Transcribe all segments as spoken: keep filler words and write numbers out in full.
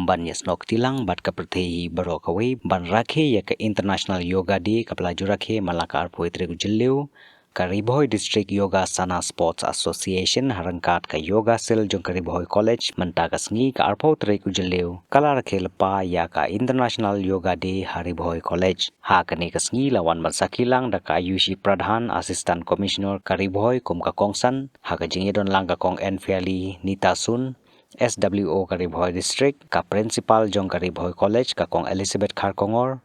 Ban ïasnoh kti lang bad ka pyrthei hi baroh kawei ban rakhe ïa ka International Yoga Day kaba la ju rakhe man la ka arphew tarik u Jylliew, ka Ri Bhoi District Yogasana Sports Association ha ryngkat ka Yoga Cell jong ka Ri Bhoi College mynta ka sngi ka arphew tarik u Jylliew ka la rakhe lypa ïa ka International Yoga Day ha Ri Bhoi College. Ha kane ka sngi la wan ban sakhi lang da ka Ayushi Pradhan, Assistant Commissioner ka Ri Bhoi kum ka kongsan, ha ka jingïadon lang ka Kong Enfiali Nita Sun, S W O ka Ri Bhoi District, ka Principal jong ka Ri Bhoi College ka Kong Elizabeth Kharkongor,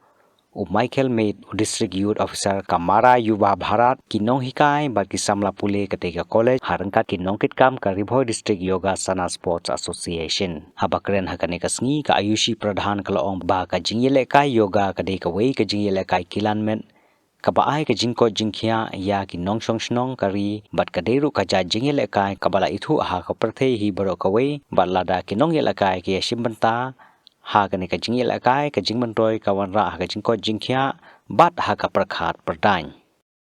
u Michael Maid, u District Youth Officer ka Mara Yuva Bharat, ki nonghikai bad ki samla pule katei ka college ha ryngkat ki nongkitkam ka Ri Bhoi District Yogasana Sports Association. Haba kren ha kane ka sngi ka Ayushi Pradhan ka la ong ba ka jingïalehkai yoga ka dei kawei ka jingïalehkai kilan met kaba ai ka jingkoit jingkhiah ïa ki nongshong shnong ka ri bad ka dei ruh ka jait jingïalehkai kaba la ithuh ha ka pyrthei hi baroh kawei bad lada ki nongïalehkai ki ïashim bynta ha kane ka jingïalehkai, ka jingmyntoi ka wanrah ha ka jingkoit jingkhiah bad ha ka pyrkhat pyrdaiñ.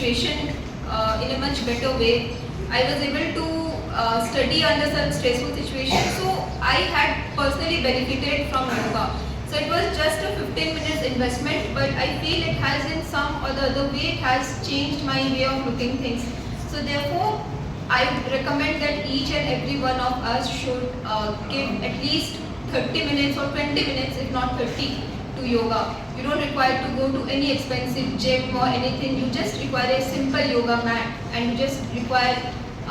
Situation uh, in a much better way. I was able to uh, study under such stressful situations, so I had personally benefited from yoga. So it was just a fifteen minutes investment, but I feel it has in some or the other way it has changed my way of looking things. So therefore, I would recommend that each and every one of us should uh, give at least thirty minutes or twenty minutes, if not thirty, to yoga. You don't require to go to any expensive gym or anything. You just require a simple yoga mat, and you just require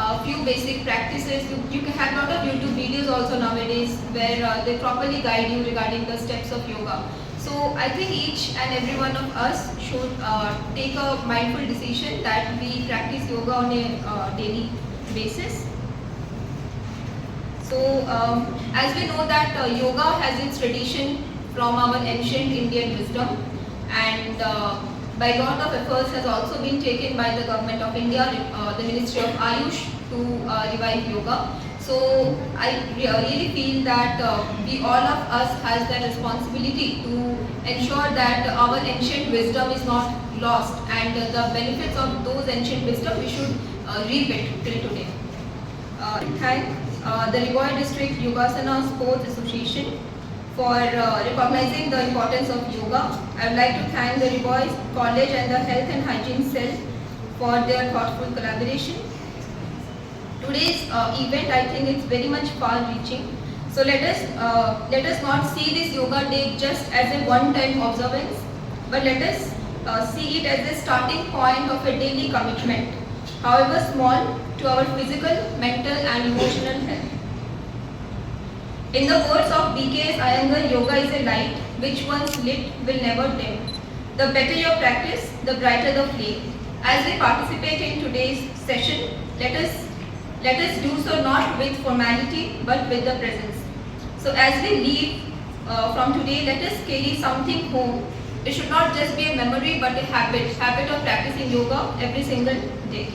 a few basic practices. You, you can have a lot of YouTube videos also nowadays where uh, they properly guide you regarding the steps of yoga. So I think each and every one of us should uh, take a mindful decision that we practice yoga on a uh, daily basis. So um, as we know that uh, yoga has its tradition from our ancient Indian wisdom, and uh, by lot of efforts has also been taken by the government of India, uh, the Ministry of Ayush, to uh, revive yoga. So I re- really feel that uh, we all of us has the responsibility to ensure that our ancient wisdom is not lost, and uh, the benefits of those ancient wisdom we should uh, reap it till today. Uh, thank uh, the Ri Bhoi District Yogasana Sports Association for uh, recognizing the importance of yoga. I would like to thank the Ri Bhoi College and the Health and Hygiene Cell for their thoughtful collaboration. Today's uh, event, I think, it's very much far-reaching. So let us uh, let us not see this yoga day just as a one-time observance, but let us uh, see it as a starting point of a daily commitment, however small, to our physical, mental, and emotional health. In the words of B K S Iyengar, yoga is a light which once lit will never dim. The better your practice, the brighter the flame. As we participate in today's session, let us let us do so not with formality but with the presence. So as we leave uh, from today, let us carry something home. It should not just be a memory but a habit, habit of practicing yoga every single day.